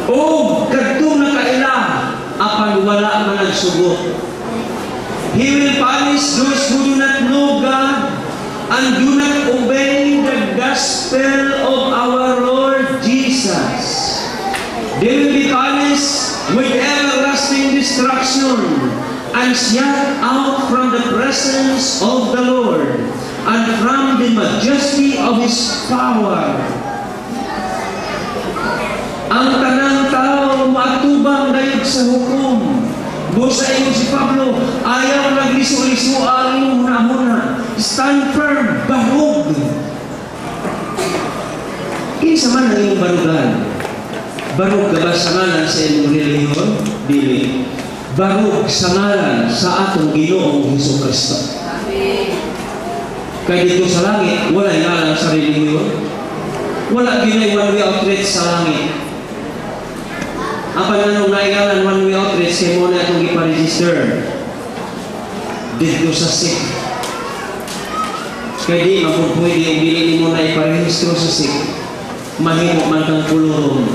O kadtong nakaila apan wala man nagsugot. He will punish those who do not know God and do not obey the gospel of our Lord Jesus. They will be punished with everlasting destruction and shut out from the presence of the Lord and from the majesty of His power. Ang tanang tao maatubang dayod sa hukom. Busa ingon si Pablo, ayaw nagliso-liso ang imong hunahuna. Stand firm, barug. Kinsa man ang imong barugan? Barug ka ba sa ngalan sa imong relihiyon? Dili. Barug sa ngalan sa atong Ginoong Hesus Kristo. Kay dito sa langit, wala ngalan sa relihiyon. Wala ginay one way outreach sa langit. Apan anong naingalan one way outreach kay mao na atong gipa-register dito sa SEC. Kay di man pud pwede og dili nimo na iparehistro sa SEC. Mahimo man kang kolorum.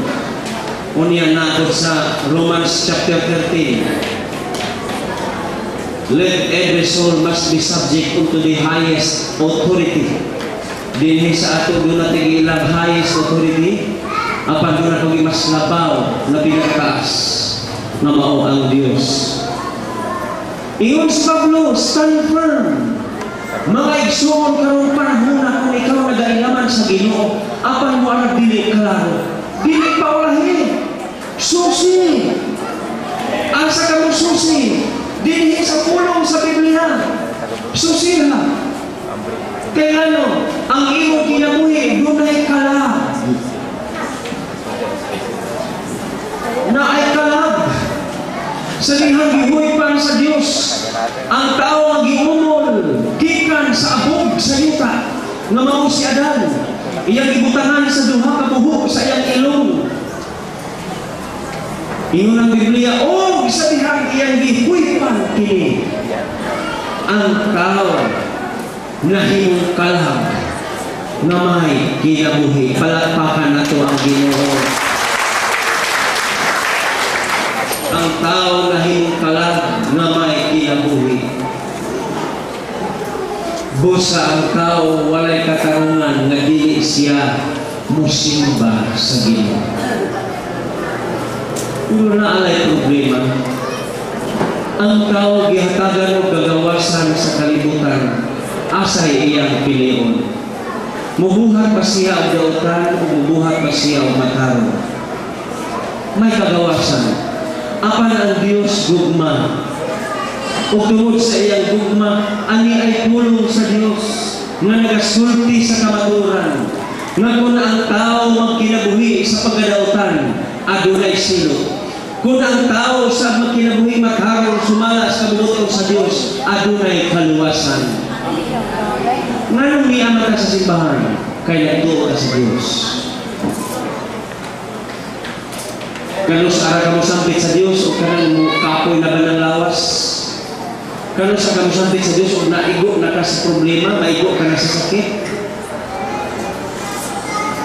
Unya nato sa Romans chapter 13. Let every soul must be subject unto the highest authority. Dinhi sa ato duna tay ilang highest authority, apan duna kog mas labaw na pinakataas nga mao ang Dios. Ingon si Pablo, stand firm. Mga igsuon, karong panahon kung ikaw nagailaman sa Ginoo, apan mo arag dili klaro. Dili pa ulahi. Susi. Asa ka mo susi? Dinhi sa pulong sa Biblia. Susi ha. Kay ano, ang imong kinabuhi dunay kalag. Naay kalag. Sa dihang gihuypan sa Dios, ang tao ang giumol gikan sa abog sa yuta nga mao si Adan. Iyang gibutangan sa duha ka buhok sa iyang ilong. Ingon ang Biblia, og sa dihang iyang gihuypan kini, ang tao nahimong kalag nga may kinabuhi. Palakpakan nato ang Ginoo. Ang tao nahimong kalag nga may kinabuhi. Busa ang tao walay katarungan nga dili siya musimba sa Ginoo. Pero naalay problema. Ang tao gihatagan og gagawasan sa kalibutan, asay iyang pilion? Mubuhat ba siya og dautan o mubuhat ba siya og matarong? May kagawasan. Apan ang Dios gugma. Ug tungod sa iyang gugma, ani ay pulong sa Dios nga nagasulti sa kamatuoran nga kung ang tao magkinabuhi sa pagkadautan, adunay silot. Kung ang tao sa magkinabuhi matarong sumala sa kabubut-on sa Dios, adunay kaluwasan. Nganong niama ka sa simbahan? Kay nagtuo ka sa Dios. Kanus ara ka mo sampit sa Dios o kanang mo kapoy na ba ng lawas? Kanus ka mo sampit sa Dios o naigo na ka sa problema, maigo ka na sa sakit?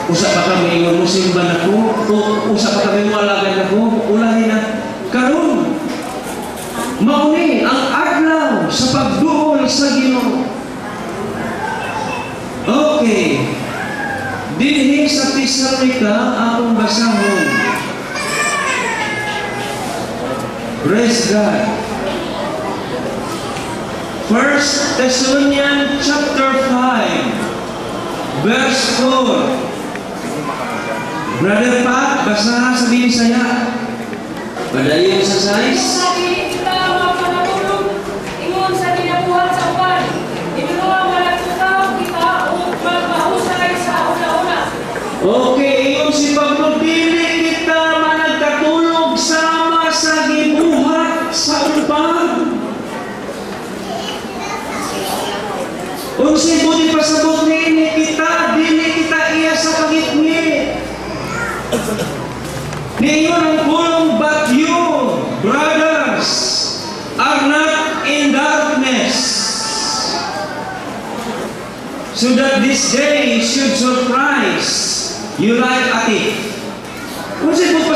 Usa pa ka moingon mo simba nako, o usa pa ka mo alagad nako, ulahi na karon. Mao ni ang adlaw sa pagduol sa Ginoo. Okay. Dinhi sa Tesalonica akong basahon. Praise God. 1 Thessalonians chapter 5 verse 4. Brother Pat, basaha sa Binisaya. Padayon sa size. Dili kita mapanatulog ingon sa ginabuhat sa uban. Hinungdan managtutaw kita ug magmahusay sa huna-huna. Okay, ingon si Pablo, dili kita managkatulog sama sa gibuhat sa uban. Unsay budi pasabot niini kita, dili kita iya sa pangitngit. Niingon ang pulong, but you, brothers, are not in darkness, so that this day should surprise you like a thief. Unsay budi